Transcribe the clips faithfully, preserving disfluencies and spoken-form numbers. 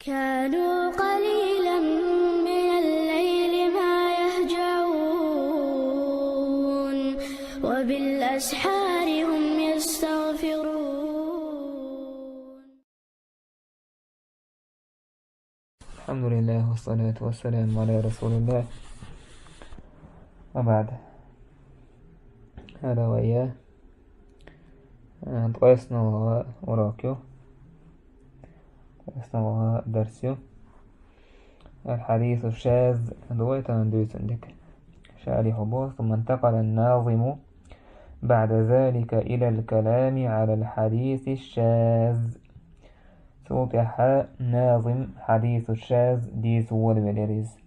كانوا قليلا من الليل ما يهجعون، وبالأسحار هم يستغفرون. الحمد لله والصلاة والسلام على رسول الله. وبعد. هذا وياه. Э, ткъаь исналгӀа урок ю. Ткъаь исналгӀа дарс ю. الحديث الشاذ, дугӀай тӀаккха дуьйцун дика. شارح بوست: ثم انتقل الناظم بعد ذلك إلى الكلام على الحديث الشاذ. Цул тӀехьа назим хьадису шаз дийца волавелира иза.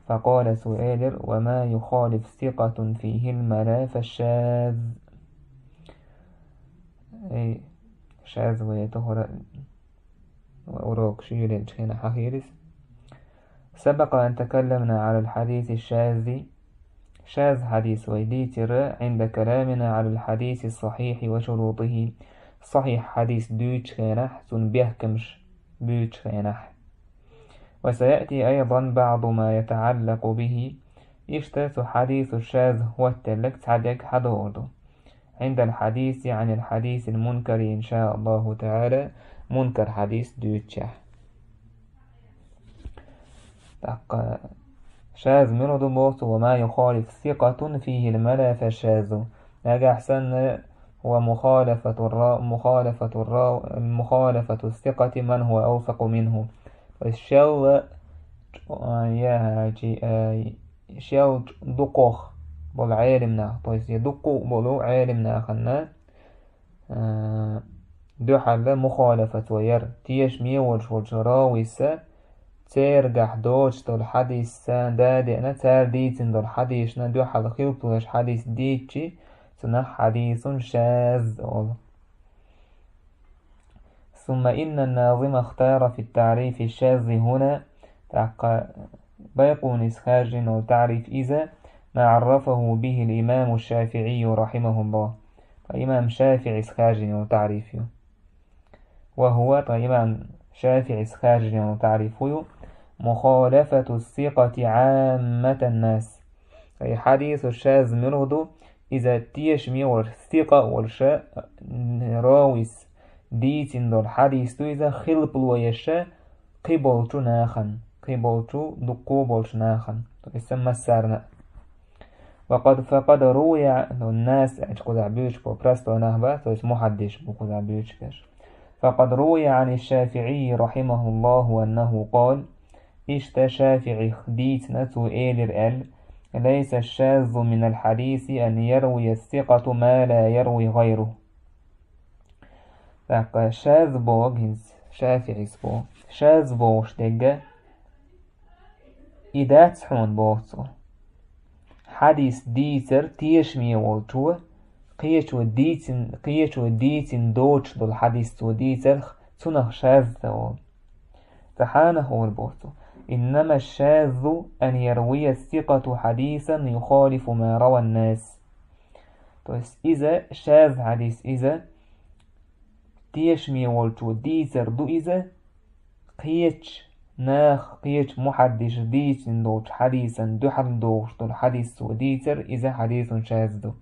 فقال, цо элира: وما يخالف ثقة فيه الملا فشاذ. Эй, шаз вай тохара урок шийленчу хенахь хьахийра иза. سبق أن تكلمنا على الحديث الشاذ. Шаз хьадис вай дийцира عند كلامنا على الحديث الصحيح وشروطه. Сахьихь хьадис дуьйцучу хенахь, цунна бехкамаш буьйцучу хенахь. وسيأتي أيضا بعض ما يتعلق به. Иштта цу хьадису шаз хӀоттаелларг цхьадерг хьадогӀур ду. عند الحديث عن الحديث المنكر إن شاء الله تعالى, мункар хьадис дуьйцучехь. ТӀаккха шаз мила ду боху цо: وما يخالف ثقة فيه الملا فشاذ. Нагахь санна ومخالفة الرا-، مخالفة الرا-، مخالفة الثقة من هو أوثق منه. То есть шел, а, я, чи, а, шел дукхох болу Ӏелам нах, то есть я дуккха болу Ӏелам нахана, а, дуьхьал мухалафат вай яр, тешаме волуш волчу равийса, цергахь доцуш долу хьадисса да деана, цара дийцина долу хьадисна дуьхьал хилпалаш хьадис дийцчи, цунах хьадисун шаз олу. ثم إن الناظم اختار في التعريف الشاذ هنا, тӀаккха Байкъунис хаьржина волу таъриф иза, ما عرفه به الإمام الشافعي رحمه الله. Ткъа имам ШафиӀис хаьржина волу таъриф ю. وهو, ткъа имам ШафиӀис хаьржина волу таъриф хӀун ю: مخالفة الثقة عامة الناس. Ткъа и хьадису шаз муьлха ду, иза тешаме волуш, сикъа волуша, равис дийцина долу хьадис ду иза, хилпало еша кхин болчу нахана, кхин болчу дуккхо болчу нахана, то есть массарна а. وقد, فقد روي, ну, нас аьлча кхузахь буьйцуш бу простой нах бац, то есть мухьаддис бу кхузахь буьйцуш берш. فقد روي عن الشافعي رحمه الله أنه قال, иштта ШафиӀих дийцина цо элира аьлла: ليس الشاذ من الحديث أن يروي الثقة ما لا يروي غيره. ТӀаккха шаз боху хӀинца, ШафиӀис боху, шаз бохуш дерг и дац хьуна боху цо. Хьадис дийцар тешаме волчо, кхечо дийцин-, кхечо дийцина доцуш долу хьадис цо дийцарх, цунах шаз ца олу. Ткъа хьанах олу боху цо: إنما الشاذ أن يروي الثقة حديثا يخالف ما روى الناس. То есть иза шаз хьадис иза, тешаме волчо дийцар ду иза, кхечу наха, кхечу мухьаддиша дийцина долчу хьадисан дуьхьал догӀуш долу хьадис цо дийцар, иза хьадисун шаз ду.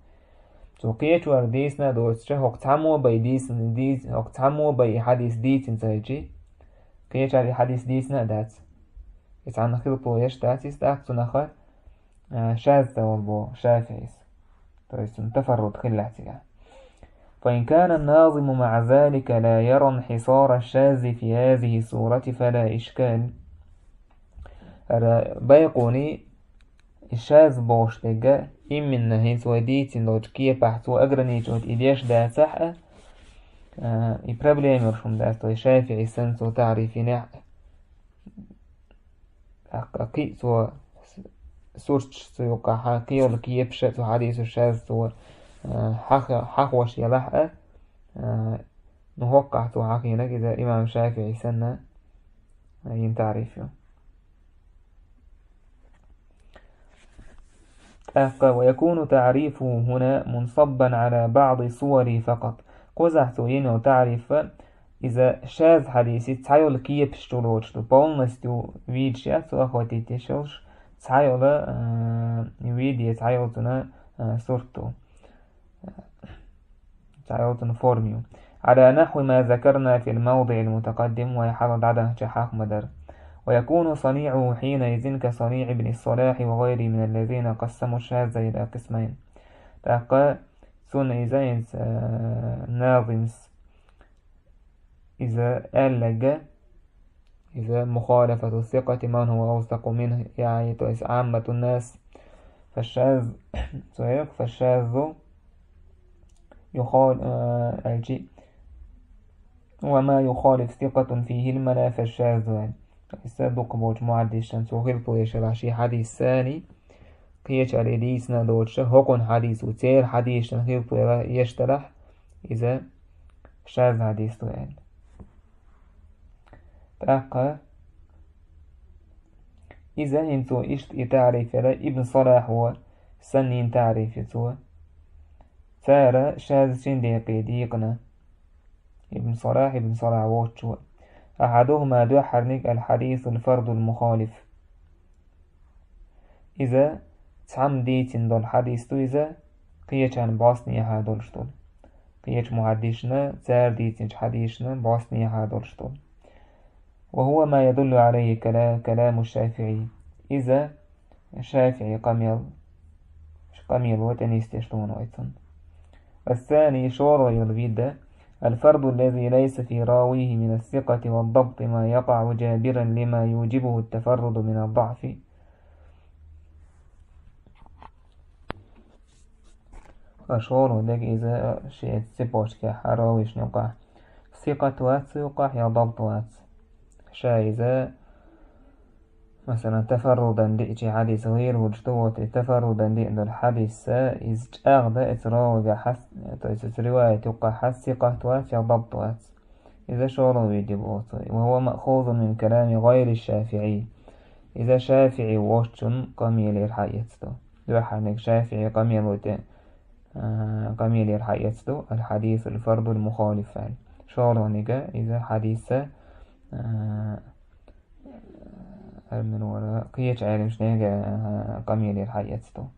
Цо кхечора дийцина а доцуча, хӀокху цхьаммо бай дийцина, дийц-, хӀокху цхьаммо бай и хьадис дийцина ца хилчи, кхечара и хьадис дийцина а дац. И цхьанна хилпало еш дац иза, тӀаккха цунах а, шаз ца олу боху ШафиӀис. То есть цунна тафарруд хиллехь цигахь. فإن كان الناظم مع ذلك لا يرى انحصار الشاذ في هذه الصورة فلا إشكال. ХӀара Байкъуни и шаз бохуш дерг, именно хӀинца вай дийцина долчу кепахь цо ограничивать и деш дацахь а, а, и проблема йолуш хӀума дац, то есть ШафиӀис санна цо таъриф йинехь а. ТӀаккха кхин а цо с-, сурташ цу юккъахь, кхин йолу кепаш а цу хьадису шаз цо, а, хьаха-, хьахош елахь а, а, ну, хӀоккхахь цо хьахийнарг иза имам ШафиӀис санна, а, йина таъриф ю. ТӀаккха ويكون تعريفه هنا منصبا على بعض صوره فقط. Кхузахь цо йина йолу таъриф Иза шаз хьадисица цхьайола кепаш чу лоцуш ду, полностью видаш яц цо охватить еш йолуш, цхьайола, а, виде, цхьайола цуьнан, а, сурт ду. Цхьайола цуьнан форма ю. على نحو ما ذكرنا في الموضع المتقدم, вай хьалха дӀадаханчохь хьахма дара. ويكون صنيعه حينئذ كصنيع ابن الصلاح وغيره من الذين قسموا الشاذ إلى قسمين. ТӀаккха цунна иза хӀинца, а, назимс иза аьлларг, иза مخالفة الثقة من هو أوثق منه, яъни, то есть عامة الناس. فالشاذ, цо йоьху, فالشاذ يخال-, а, аьлчи, وما يخالف ثقة فيه الملا فالشاذ, аьлла. Иза дукха болчу мухьаддисашна цо хилпа еш елахь шен хьадисца, кхечара и дийцина доцуш, хӀокхуьнан хьадисо церан хьадисашна хилпа еш делахь, иза шаз хьадис ду аьлла. ТӀаккха иза хӀинца цо иштта и таъриф яра, Ибн Салахьо санна йина таъриф ю цо. Цара шаз шина декъе дийкъина. Ибн Салахь, Ибн Салахь воцучо. أحدهما, дуьххьарниг, الحديث الفرد المخالف. Иза цхьамма дийцина долу хьадис ду иза, кхечарна бӀостанехьа долуш долу. Кхечу мухьаддисашна, цара дийцинчу хьадисашна бӀостанехьа долуш долу. وهو ما يدل عليه كلا-, كلام الشافعي. Иза ШафиӀи къамел, къамело тӀенисдеш ду вай цунна. الثاني, шолгӀа йолу вид, الفرد الذي ليس في راويه من الثقة والضبط ما يقع جابرا لما يوجبه التفرد من الضعف. Ткъа шолгӀа дерг иза шен цепочкехь равишна юкъахь сикъат вац юкъахь я дабт вац. Ша иза, масалан, тафаррудан диъчи хьадис гӀийр вуьдуш ду, вот и тафаррудан диъ долу хьадисса, иза чӀагӀда эца равига хьас-, то есть эца риваят юкъахь хьас сикъат вац я дабт вац. Иза шолгӀа виде боху цо. وهو مأخوذ من كلام غير الشافعي. Иза ШафиӀи воцчун къамелера хьаэцна ду. Дуьххьарниг ШафиӀи къамело тӀе, а, къамелера хьаэцна ду, الحديث الفرد المخالف аьлла. ШолгӀанига иза хьадисса, а, Армин вара кхечу Ӏеламчу нега, а, къамелера хьаэцна ду.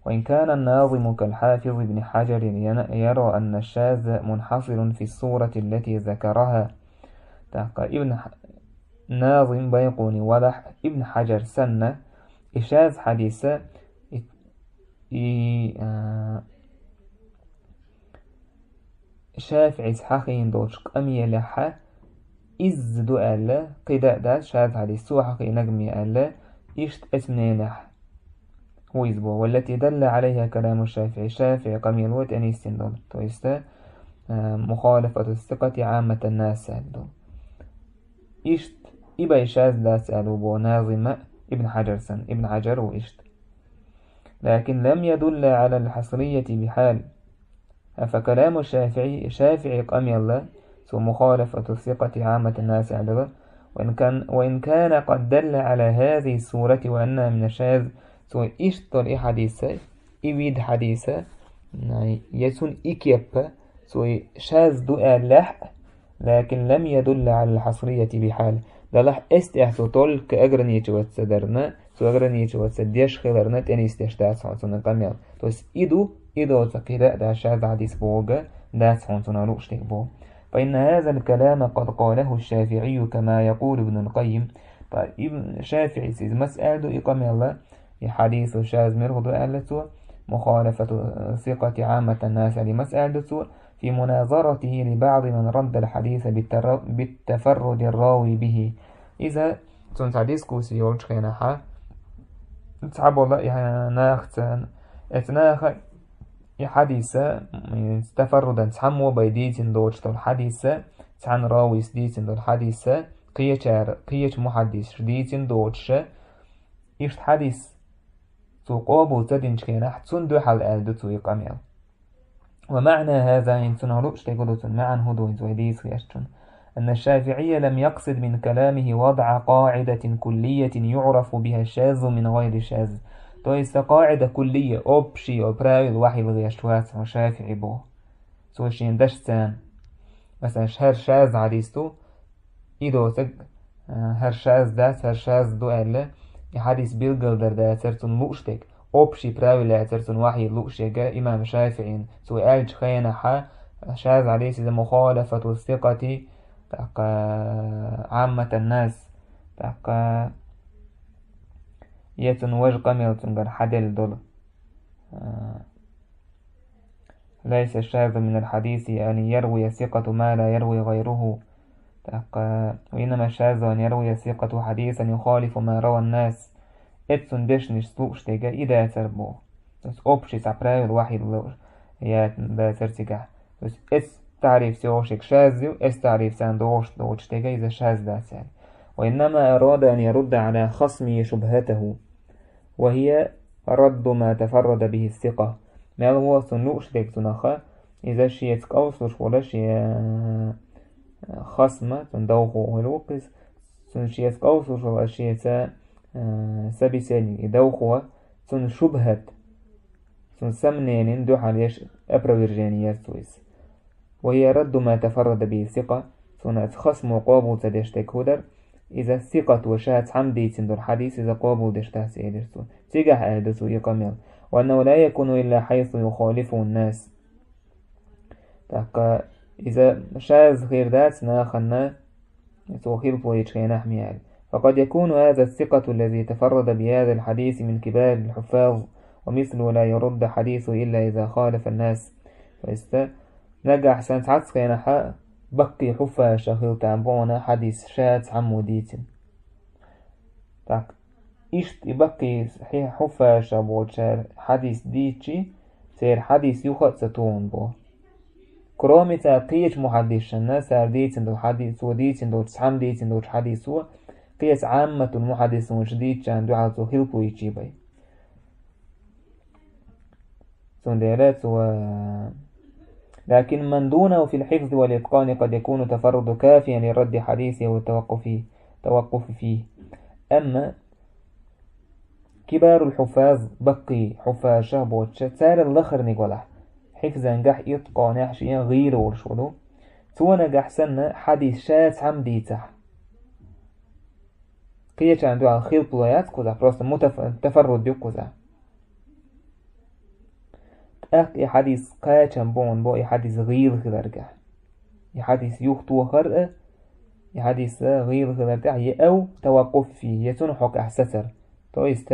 وإن كان الناظم كالحافظ ابن حجر ين-، يرى أن الشاذ منحصر في الصورة التي ذكرها. ТӀаккха Ибн Х-, Назим Байкъуни валахь Ибн Хьаджар санна, и шаз хьадиса, и, и, а, ШафиӀис хьахийна долчу къамелехьа изза ду аьлла, кхидӀа а дац, шаз хьадис цо хьахийнарг ме аьлла, иштта эцу мненехь ву иза боху. والتي دل عليها كلام الشافعي, ШафиӀи къамело тӀенисдина долу. То есть, а, مخالفة الثقة عامة الناس аьлла долу. Иштта и бай шаз дац аьлла ву боху Назима Ибн Хьаджар санна. Ибн Хьаджар ву иштта. لكن لم يدل على الحصرية بحال. فكلام الشافعي, ШафиӀи къамелла, цо مخالفة الثقة عامة الناس аьлла, وإن كان، وإن كان قد دل على هذه الصورة وأنها من الشاذ, цо иштта долу и хьадиса, и вид хьадиса, най-, я цунна и кеппа, цо и шаз ду аьллехь а, لكن لم يدل على الحصرية بحال. Делахь эс тӀехь цо только ограничиваться дарна, цо ограничиваться деш хиларна тӀенисдеш дац хьуна цунна къамел. То есть и ду, и доцу кхидӀа а дац, шаз хьадис бохург дац хьуна цунах лууш дерг боху. فإن هذا الكلام قد قاله الشافعي كما يقول ابن القيم. Ткъа Ибн ШафиӀис иза маса аьлла ду и къамелла, и хьадису шаз муьлха ду аьлла цо, مخالفة الثقة عامة الناس аьлла, и маса аьлла ду цо, في مناظرته لبعض من رد الحديث بالتر-، بالتفرد الراوي به. Иза цунна цхьа дискуссия йолчу хенахьа, цхьаболу и нахаца, эца наха и хьадиса, м, тафаррудан цхьаммо бай дийцина доцуш долу хьадиса, цхьана равис дийцина долу хьадиса, кхечара, кхечу мухьаддисаш дийцина доцуша, иштта хьадис цо къобал ца динчу хенахь, цунна дуьхьал аьлла ду цо и къамел. ومعنى هذا, хӀинца цунах лууш дерг ду цунна маьӀна хӀун ду хӀинца вай дийца хьаьжчун. أن الشافعي لم يقصد من كلامه وضع قاعدة كلية يعرف بها الشاذ من غير الشاذ. То есть, сан къаӀида куллия, общий йолу правила вахьийла веш вац хьуна ШафиӀи боху. Цо шен дашца. Масалан, хӀара шаз хьадис ду, и доцург, а, хӀара шаз дац, хӀара шаз ду аьлла, и хьадис билгалдар дацар цунна лууш дерг. Общий правила яцар цунна вахьид лууш ерг имам ШафиӀина. Цо аьллачу хенахь шаз хьадис иза мухалафату сикъати, тӀаккха Ӏамматан нас, тӀаккха я цунна важа къамел цуьнгара хьаделла долу. А, ليس الشاذ من الحديث أن يروي الثقة ما لا يروي غيره. ТӀаккха, وإنما الشاذ أن يروي الثقة حديثا يخالف ما روى الناس. Эццун дешнаш лууш дерг и дацар боху. То есть общий цхьа правила вахьид лууш яц дацар цигахь. То есть эц таъриф ца йогӀуш ерг шаз ю, эц таъриф царна догӀуш доцуш дерг иза шаз дац аьлла. وإنما أراد أن يرد على خصمه شبهته. وهي رد ما تفرد به الثقة. Мел ву цунна лууш дерг цунах, иза шеца къовсалуш волу шен, э, хасма, цунна довхо хир ву-кх иза, цунна шеца къовсалуш волу шеца, э, собеседник, и довхо, цунна шубхат, цунна сомненина дуьхьал еш опровержение яр цо иза. وهي رد ما تفرد به الثقة. Цунна оцу хасмо къобал ца деш дерг хӀун дара? Иза сикъато ша цхьамма дийцина долу хьадис иза къобал деш дац, элира цо. Цигахь аьлла ду цо и къамел: وأنه لا يكون إلا حيث يخالفه الناس. ТӀаккха иза шаз хир дац нахана, цо хилпо йичу хенахь ма аьлла. فقد يكون هذا الثقة الذي تفرد بهذا الحديث من كبار الحفاظ، ومثله لا يرد حديثه إلا إذا خالف الناس. То есть, нагахь санна цхьацца хенахь баккхий хьуффазаш хила там боху хьадис ша цхьаммо дийцина. Так, иштта и баккхий хьи-, хьуффазаш болчара хьадис дийцчи, церан хьадис юха а ца тухур бу. Кроме цара кхечу мухьаддисшна, цара дийцина долу хьади-, цо дийцина долчу, цхьамма дийцина долчу хьадисо, кхечу Ӏамматул мухьаддисунаш дийцичарна дуьхьал цо хилпо йичи бен. Цундела цо, а, لكن من دونه في الحفظ والإتقان قد يكون تفرد كافيا لرد حديثه والتوقف، توقف فيه. Амма кибарул хьуффаз, баккхий хьуффазаш боцуш, царал лахарниг валахь, хьифзангахь, иткъонехь шен гӀийла волуш волу, цо нагахь санна хьадис ша цхьамма дийцахь, кхечарна дуьхьал хилпало яц кхузахь, просто мутаф-, тафарруд ю кхузахь. ТӀаккха и хьадис кхачам бохун бо и хьадис гӀийла хиларгахь. И хьадис юхатохар а, и хьадис гӀийла хилар тӀехь, я ав таваккуф фи, я цунна хьокъехь сацар. То есть,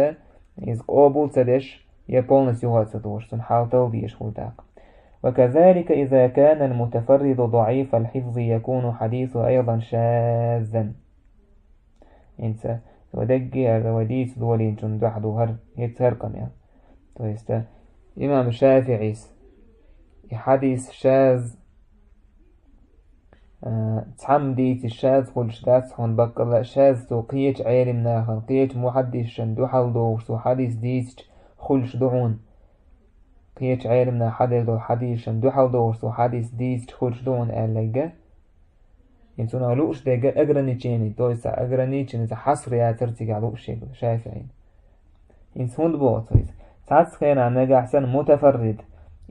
иза къобал ца деш, я полностью юха а ца тухуш, цунна хьал талла дезаш хуьлу тӀаккха. وكذلك إذا كان المتفرد ضعيف الحفظ يكون حديثه أيضا شاذا. ХӀинца вай дегге а, вай дийца долийначунна дуьхьа ду хӀара, хӀинца хӀара къамел. То есть, имам ШафиӀис и хьадис шаз, а, цхьамма дийцича шаз хуьлуш дац хьуна, баккъалла а шаз цо кхечу Ӏелам нахана, кхечу мухьаддисшна дуьхьал догӀуш цо хьадис дийцича хуьлуш ду хьуна. Кхечу Ӏелам наха хьаделла долу хьадисшна дуьхьал догӀуш цо хьадис дийцича хуьлуш ду хьуна аьлларг. ХӀинца цунах лууш дерг ограничение, то есть ограничение, цхьа хьаср яцара цигахь лууш ерг ШафиӀина. ХӀинца хӀунда боху цо иза? Цхьацца хенахь нагахь санна мутафаррид,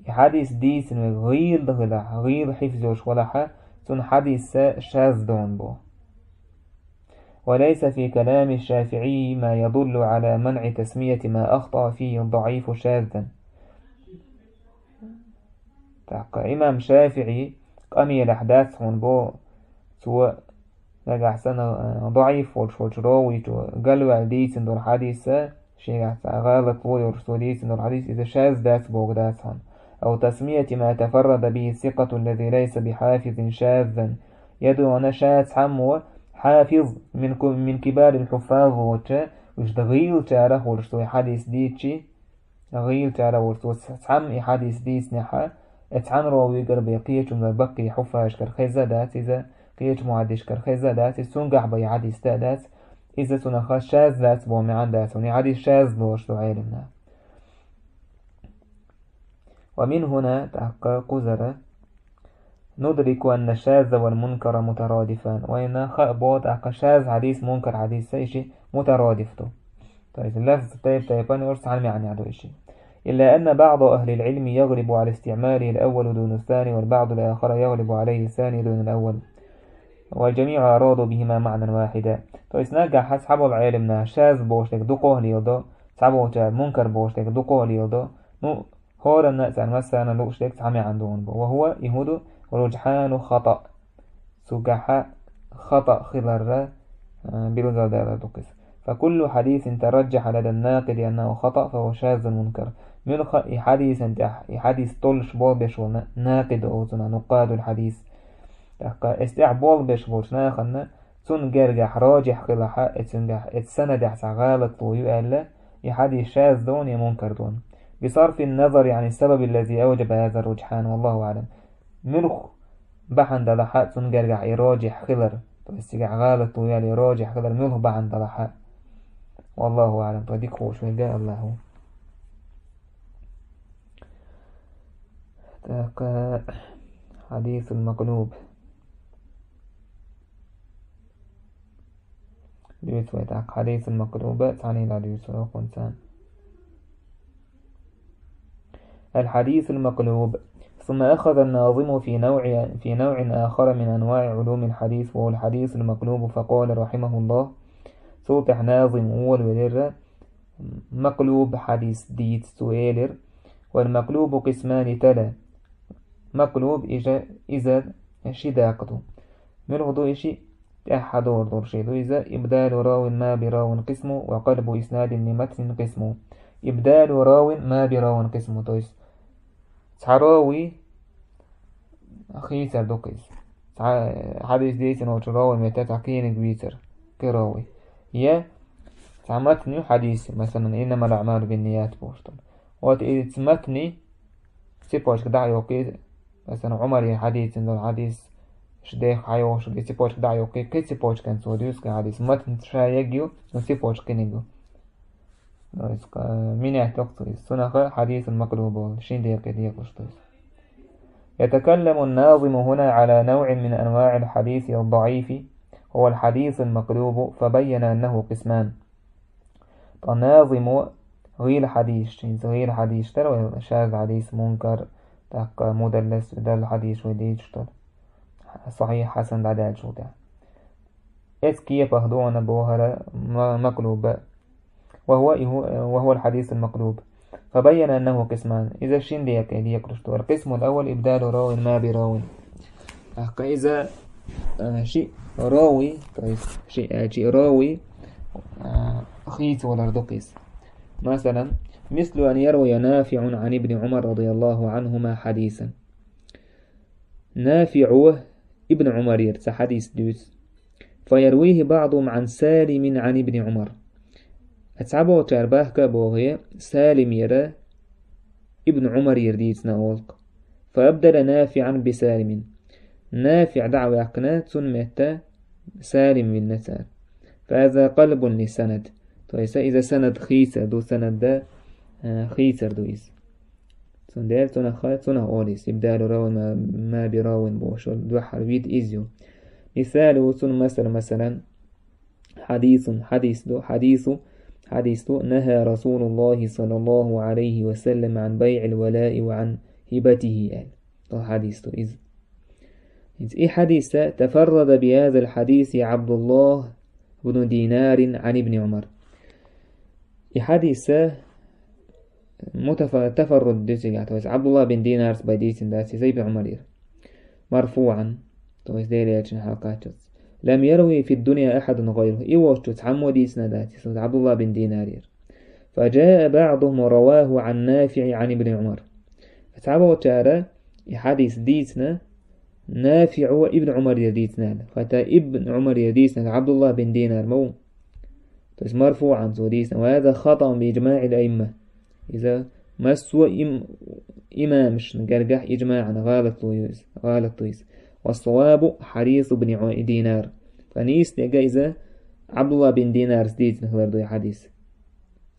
и хьадис дийцина верг гӀийла дан хилахь, гӀийла хьифз йолуш валахь, цунна хьадис шаз ду хьуна боху. وليس في كلام الشافعي ما يدل على منع تسمية ما أخطأ فيه الضعيف شاذا. ТӀаккха имам ШафиӀи къамелехь дац хьуна бо, цо нагахь санна, э, даӀиф волуш волчу ровичо галваьлла дийцина долу хьадис, шегахь цхьа гӀалат ло йолуш цо дийцина долу хьадис, иза шаз дац боху дац хьуна. أو تسمية ما تفرد به الثقة الذي ليس بحافظ شاذا. Я дуьхьа ша цхьаммо хьафиз мин ку-, мин кибарил хьуффаз волча, уьш дан гӀийлачарах волуш цо и хьадис дийцчи, гӀийлачара волуш цо цхьамма и хьадис дийцинехьа, э, цхьана ровигара бен кхечунна баккхий хьуффазашкара хеза а дац иза, кхечу мухьаддисшкара хеза а дац иза, цунгахь бен и хьадис да а дац, иза цунах шаз дац бо маьӀна дац, и хьадис шаз лоруш ду Ӏелимна. ومن هنا, тӀаккха кхузара, ندرك أن الشاذ والمنكر مترادفان. Вайна хаа бо тӀаккха шаз хьадис, мункар хьадис, иши мутарадиф ду. То есть лафз тайп-тайпана йолуш цхьана маьӀнехь ду иши. إلا أن بعض أهل العلم يغلب على استعماله الأول دون الثاني، والبعض الآخر يغلب عليه الثاني دون الأول، والجميع أرادوا بهما معنى واحدا. То есть нагахь цхьаболу Ӏеламнаха шаз бохуш дерг дукхох леладо, цхьаболчара мункар бохуш дерг дукхох леладо. Ну, хӀоранна а царна массарна лууш дерг цхьа маьӀна долу бу. وهو, и хӀун ду, رجحان خطأ. Цугахьа хатаъ хиларра, а, билгалдалар ду-кх иза. فكل حديث ترجح لدى الناقد أنه خطأ فهو شاذ منكر. Муьлхха а и хьадисан тӀехь, и хьадис толлуш болх беш волу на-, накъид олу цунах, нукъадул хьадис. ТӀаккха эс тӀехь болх беш болчу нахана цунна гергахь рожихь хилахьа, эцунгахь, эцу санадехь цхьа гӀалатло ю аьлла, и хьадис шаз дона я мункар дона. بصرف النظر عن السبب الذي أوجب هذا الرجحان، والله أعلم. Муьлхха бахьана далахьа цунна гергахь и рожихь хилар, то есть цигахь гӀалатло ял и рожихь хилар муьлхха бахьана далахьа. والله أعلم. Ткъа дика хууш верг Аллахь ву. ТӀаккха хьадисул макълуб. Дуьйцу вай тӀаккха хьадисул макълуба, цхьаьна а дуьйцу вай хӀокхунца. الحديث المقلوب. ثم أخذ الناظم في نوع، في نوع آخر من أنواع علوم الحديث، وهو الحديث المقلوب، فقال رحمه الله. Цул тӀаьхьа назим волавелира, макълуб хьадис дийца цо элира: والمقلوب قسمان تلا. Макълуб иза, иза ши дакъа ду. Муьлха ду и ши? ТӀаьхьа дора долу ши ду иза: إبدال راو ما براو قسم، وقلب إسناد لمتن قسم. إبدال راو ما براو قسم. То есть цхьа ровий хийцар ду-кх иза. Цхьа хьадис дийцина волчу ровий метта цхьа кхиниг вийцар, кхин ровий. Я цхьа матн ю хьадис, масалан, إنما الأعمال بالنيات бохуш долу. Вот и цу матни цепочка дӀа а йоккхий, масалан, Ӏумаре хьадийцина долу хьадис, ш дех хьайогӀуш и цепочка дӀа а йоккхий, кхин цепочкан цо дуьйцу кхин хьадис. Матн ша егг ю, но цепочка кхиниг ю. Минаьтта йоккху иза. Цунах хьадисун макълуб олу, шин декъе декъалуш ду иза. يتكلم الناظم هنا على نوع من أنواع الحديث الضعيف، هو الحديث المقلوب، فبين أنه قسمان. Ткъа назимо гӀийла хьадисаш, хӀинца гӀийла хьадисаш дара вай, шаз хьадис, мункар, тӀаккха мудаллас, далла хьадисаш вай дийцуш дара. Сахьихь, хьасан дӀадаьллачул тӀаьхьа. Эцу кепах ду хьуна бохара ма-, макълуба. وهو, وهو الحديث المقلوب. فبين أنه قسمان. Иза шин декъе декъалуш ду. القسم الأول إبدال راو ما براو. ТӀаккха иза, а, ши ровий, то есть ши, а, ши ровий, а, хийцавалар ду-кх иза. Масалан, مثل أن يروي نافع عن ابن عمر رضي الله عنهما حديثا. НафиӀо Ибн Ӏумарера цхьа хьадис дуьйцу. فيرويه بعضهم عن سالم عن ابن عمر. Цхьаболчара бахка а бохий, Салимера Ибн Ӏумарера дийцина олу-кх. فأبدل نافعا بسالم. НафиӀ дӀа а ваьккхина, цунна метта Салим виллина цара. فهذا قلب للسند. То есть иза санад хийцар ду, санадда, а, хийцар ду иза. Цундела цунах, цунах олу иза, إبدال راو ما براو бохуш, дуьххьара вид иза ю. مثاله, цунна масал, масалан, حديث, хьадис ду, حديث, хьадис ду, نهى رسول الله صلى الله عليه وسلم عن بيع الولاء وعن هبته аьлла. Цу хьадис ду иза. ХӀинца и хьадиса تفرد بهذا الحديث عبد الله بن دينار عن ابن عمر. И хьадиса мутафа-, тафарруд ду цигахь, то есть Абдулла бин Динарс бай дийцина дац иза Ибн Ӏумарера. مرفوعا, то есть Делан элчанна хьалакхаччалц. لم يروه في الدنيا أحد غيره. И волчу цхьаммо дийцина дац иза Абдулла бин Динарера. فجاء بعضهم رواه عن نافع عن ابن عمر. Цхьаболчара и хьадис дийцина НафиӀо Ибн Ӏумарера дийцина аьлла. ХӀаьта Ибн Ӏумарера дийцинарг Абдулла бин Динар ма ву. То есть марфуӀан цо дийцина. وهذا خطأ بإجماع الأئمة. Иза массо а им-, имамашна гергахь иджмаӀан гӀалат ду иза, гӀалат ду иза. والصواب حديث ابن Ӏу-, Динар. Ткъа нийса дерг иза Абдулла бин Динарс дийцина хилар ду и хьадис.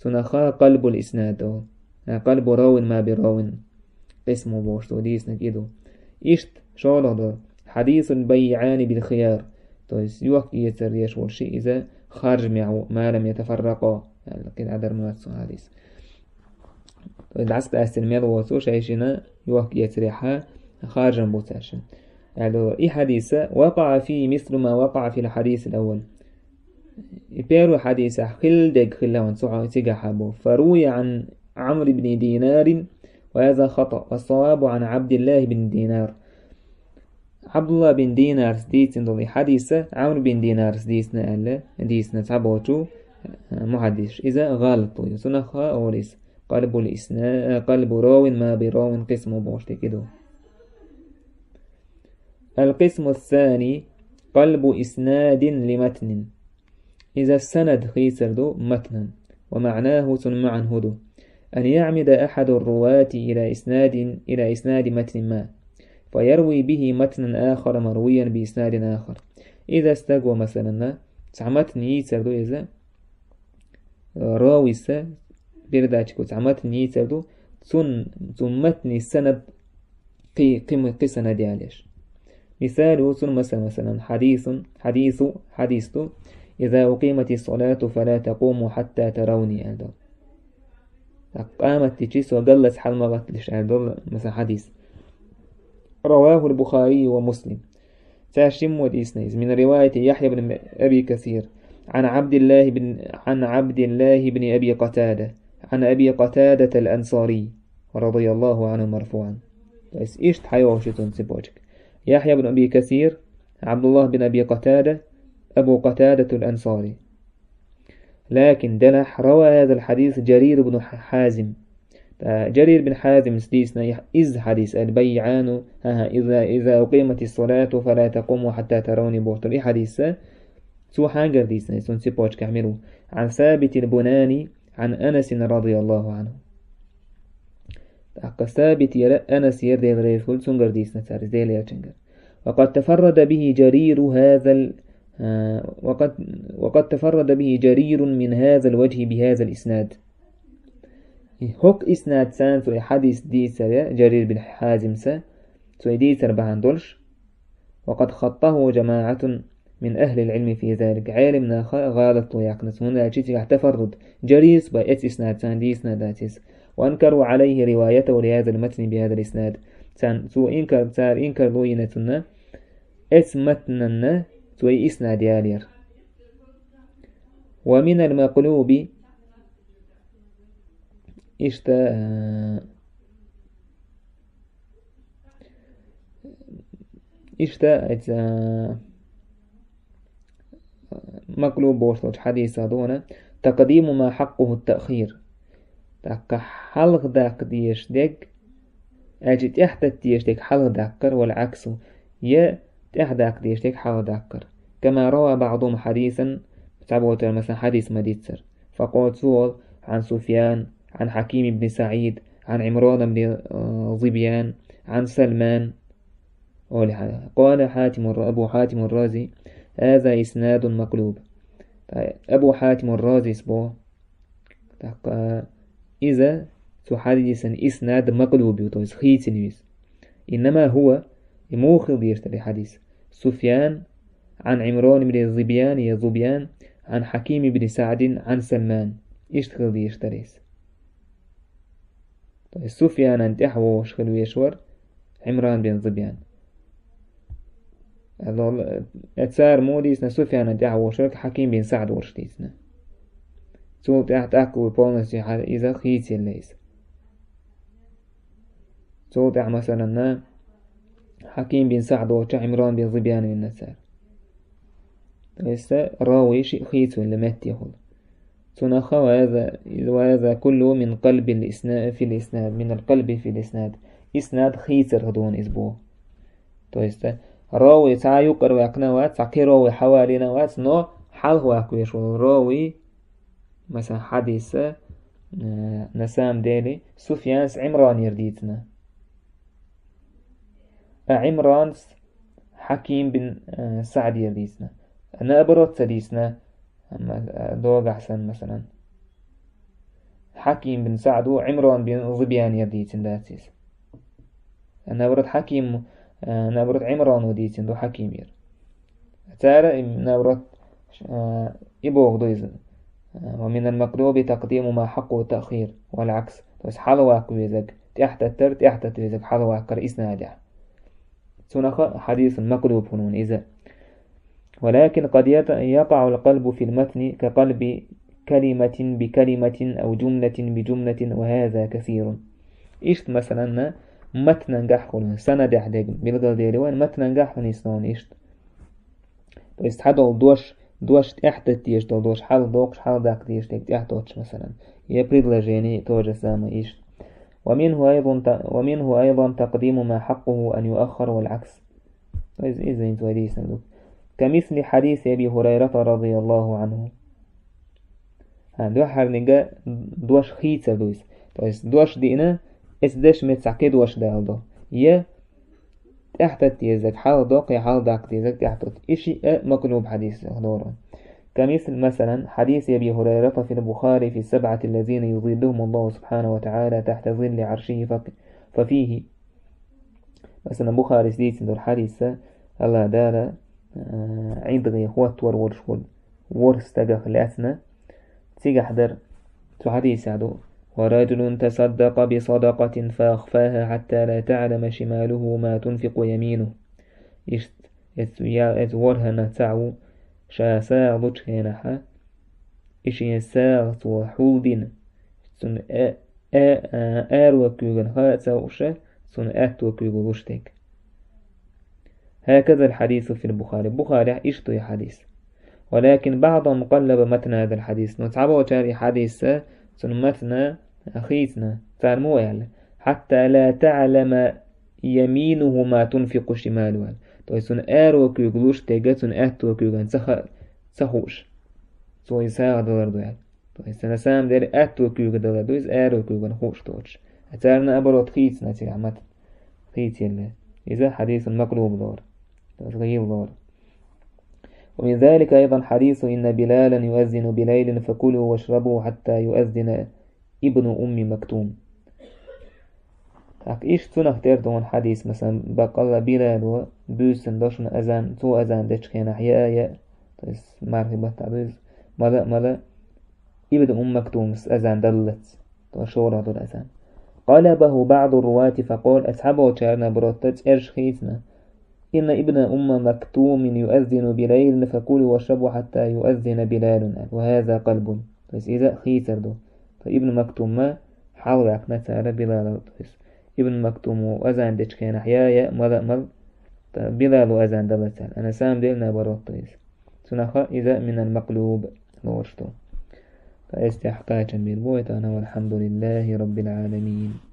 Цунах قلب الإسناد олу. А, قلب راو ما براو. Къисмо бохуш ду, дийцинарг и ду. Иштта шолгӀа ду. حديث البيعان بالخيار. То есть йохк-эцар еш волу ши иза харжамехь ву, ما لم يتفرقا. Аьлла, кхин а дар ма вац цу хьадис. То есть дӀасакъаьстина мел воцу шайшина йохк-эцарехьа харжам бу цаьршин. Аьлла, и хьадиса: «وقع فيه مثل ما وقع في الحديث الأول». И первый хьадисехь хилла дерг хилла ван цу хьо-, цигахьа бу. «فروي عن عمرو بن دينار، وهذا خطأ، والصواب عن عبد الله بن دينار». Абдулла бин Динарс дийцина долу и хьадиса Амр бин Динарс дийцина аьлла, дийцина цхьаболчу, э, мухьаддисаш. Иза гӀалат ву. Цунах олу иза قلب الإسنا-، قلب راو ما براو قسم бохуш дика ду. القسم الثاني قلب إسناد لمتن. Иза санад хийцар ду матнан. ومعناه, цун маьӀна хӀун ду? أن يعمد أحد الرواة إلى إسناد، إلى إسناد متن ما، فيروي به متنا آخر مرويا بإسناد آخر. Иза стаг ва, масалан, цхьа матн йийцар ду иза, ровиса, передатчико цхьа матн йийцар ду, цун, цу матни санад кхи-, кхи-, кхи санад ялеш. Мисалу, цун масал, масалан, хьадисун, хьадису, хьадис ду: «إذا أقيمت الصلاة فلا تقوموا حتى تروني», аьлла. Къамат дичи со галлас хьалмагӀатталаш, аьлла, масалан, хьадис. رواه البخاري ومسلم. Цаьршиммо дийцина иза. من رواية يحيى بن أبي كثير عن عبد الله بن، عن عبد الله بن أبي قتادة عن أبي قتادة الأنصاري رضي الله عنه مرفوعا. То есть иштта хьайогӀуш ю цун цепочка. Яхья бин Аби Касир, Абдуллах бин Аби Къатада, Абу Къатадатул Ансари. لكن, делахь, روى هذا الحديث جرير بن حازم. ТӀаккха Жарир бин Хьазимс дийцина иза хьадис: البيعان، ха-ха, إذا، إذا أقيمت الصلاة فلا تقوموا حتى تروني бохуш долу и хьадис, цо хьаьнгара дийцина, цун цепочкехь мила ву? عن ثابت البناني عن أنس رضي الله عنه. ТӀаккха Сабит яра, Анас яра, Дела реза хуьлда, цуьнгара дийцина цара, Дела элчангара. وقد تفرد به جرير هذا ال-، а, وقد، وقد تفرد به جرير من هذا الوجه بهذا الإسناد. ХӀокху иснадца цо и хьадис дийцар, Жарир бин Хьазимса, цо и дийцар бахьана долуш. وقد خطه جماعة من أهل العلم في ذلك. Ӏелам наха гӀалат ло яьккхина цо, хӀунда аьлча цигахь тафарруд. Жарирс бен эцу иснадца дийцина дац иза. وأنكروا عليه روايته لهذا المتن بهذا الإسناد. Царна цо инкар, цара инкарло йина цунна, эцу матнанна цо и иснад ялор. ومن المقلوب, иштта, а, иштта, эца, а, макълуб бохуш долчу хьадисах ду хьуна: تقديم ما حقه التأخير. ТӀаккха хьалха даккха дезаш дерг, аьлча тӀаьхьа даккха дезаш дерг хьалха даккхар, والعكس, я тӀаьхьа даккха дезаш дерг хьалха даккхар. كما روى بعضهم حديثا, цхьаболчара, масалан, хьадис ма-дийццара. فقال, цо олу: عن سفيان عن حكيم بن سعيد عن عمران بن, э, ظبيان عن سلمان. Олу хьа-, قال حاتم الر-، أبو حاتم الرازي: هذا إسناد مقلوب. Абу Хьатим ар-Разис боху. ТӀаккха иза цу хьадисан иснад макълуб ю, то есть хийцина ю иза. إنما هو, и муха хила дезаш дара и хьадис? سفيان عن عمران بن ظبيان, я Зубьян, عن حكيم بن سعد عن سلمان. Иштта хила дезаш дара иза. То есть Суфьянан тӀаьхьа вогӀуш хила везаш вара Ӏимран бин Зубьян. Алло, э, цара муха дийцина, Суфьянан тӀаьхьа вогӀуш вара Хьаким бин СаӀд волуш дийцина. Цул тӀаьхьа тӀаккха ву полностью хьа-, иза хийцаелла иза. Цул тӀаьхьа, масалан, Хьаким бин СаӀд волчу Ӏимран бин Зубьян вина цара. То есть, э, равий шиъ хийцаелла меттехула. Цунах وهذا، وهذا كله من قلب الإسنا-، في الإسناد، من القلب في الإسناد. Иснад хийцарх дуна иза боху. То есть, э, равий цхьа юкъара ваьккхина вац, цхьа кхин равий хьавалийна вац, но хьалха ваккха веш волу равий, масалан, хьадиса, э, на самом деле, Суфьянс Ӏимранера дийцина. А Ӏимранс Хьаким бин, э, СаӀдера дийцина. Наоборот ца дийцина, амма, э, догахь санна, масалан. Хьаким бин СаӀду Ӏимран бин Зубьянера дийцина дац иза. Наоборот, Хьаким, э, наоборот, Ӏимрано дийцина ду Хьакимера. Цара, наоборот, э, и боху ду иза. Э, ومن المقلوب تقديم ما حقه التأخير، والعكس. То есть хьалаваккха везаг тӀаьхьататтар, тӀаьхьататта везаг хьалаваккхар иснадехь. Цунах хьадисун макълуб хӀунун иза. ولكن قد يت- يقع القلب في المتن كقلب كلمة بكلمة أو جملة بجملة وهذا كثير. Иштта, масалан, матнангахь хуьлу, санадехь дерг билгалдели вайн, матнангахь хуьлу иштта. То есть цхьадолу дош, дош тӀаьхьататтеш долу дош, хьал доккхуш, хьал даккха дезаш дерг тӀаьхьатоттуш, масалан. Я предложение то же самое иштта. ومنه أيضا ت- ومنه أيضا تقديم ما حقه أن يؤخر والعكس. Иза, иза хӀинца вай дийцина ду. كمثل حديث أبي هريرة رضي الله عنه. ХӀан, дуьххьарниг дош хийцар ду иза. То есть дош диъна, эцу дешан меттехь кхин дош даладо. Я тӀаьхьататта дезаг хьал доккху, я хьал даккха дезаг тӀаьхьатотта. И шиъ а макълуб хьадис дора. كمثل, масалан, حديث أبي هريرة في البخاري في السبعة الذين يظلهم الله سبحانه وتعالى تحت ظل عرشه فق- ففيه. Масалан, Бухарис дийцина долу хьадис, АллахӀ Дала, а, ӀиндагӀе хӀоттор волуш волу ворхӀ стагах лаьцна, цигахь дара, цу хьадисехь ду: ورجل تصدق بصدقة فأخفاها حتى لا تعلم شماله ما تنفق يمينه. Иштта, эцу я-, эцу ворхӀанна цхьаъ ву, ша сагӀа лучу хенахь, и шен сагӀа цо хьулдина, цунна а-, а-, а-, аро куьйгана ха а ца хууш, цунна аьтто куьйга луш дерг. هكذا الحديث في البخاري. Бухарехь иштта ду и хьадис. ولكن بعضهم قلب متن هذا الحديث. Но цхьаболчара и хьадис, цуьнан матн хийцина. Цара муха аьлла: حتى لا تعلم يمينه ما تنفق شماله. То есть цунна аро куьйга луш дерг цунна аьтто куьйгана ца ха-, ца хууш, цо и сагӀа далар ду аьлла. То есть на самом деле аьтто куьйга далар ду иза, аро куьйгана хууш доцуш. А цара наоборот хийцина цигахь матн. Хийцаелла. Иза хьадисун макълуб лора. То есть гӀийла лора. ومن ذلك أيضا حديث إن بلالا يؤذن بليل فكلوا واشربوا حتى يؤذن ابن أم مكتوم. Так, иштта цунах тера ду хьадис, масалан, баккъалла Билало буьйсанна до шуна азан, цо азан дечу хенахь яа, яа, то есть мархи баттахь ду иза, мала а мала, Ибн Умм Мактумас азан даллалц, то шорах долу азан. قلبه بعض الرواة فقال, а цхьаболчара наоборот цӀераш хийцина: إن ابن أم مكتوم يؤذن بليل فكلوا واشربوا حتى يؤذن بلال, وهذا قلب. То есть иза хийцар ду. То Ибн Мактумма хьалаваьккхина цара Билалал. То есть Ибн Мактуму азан дечу хенахь яа, яа, мала а мала, то Билалу азан даллалц аьлла. А на самом деле наоборот, то есть. Цунах иза минал макълуб лоруш ду. То есть тӀехь кхачам бийр бу вай тахана, والحمد لله رب العالمين.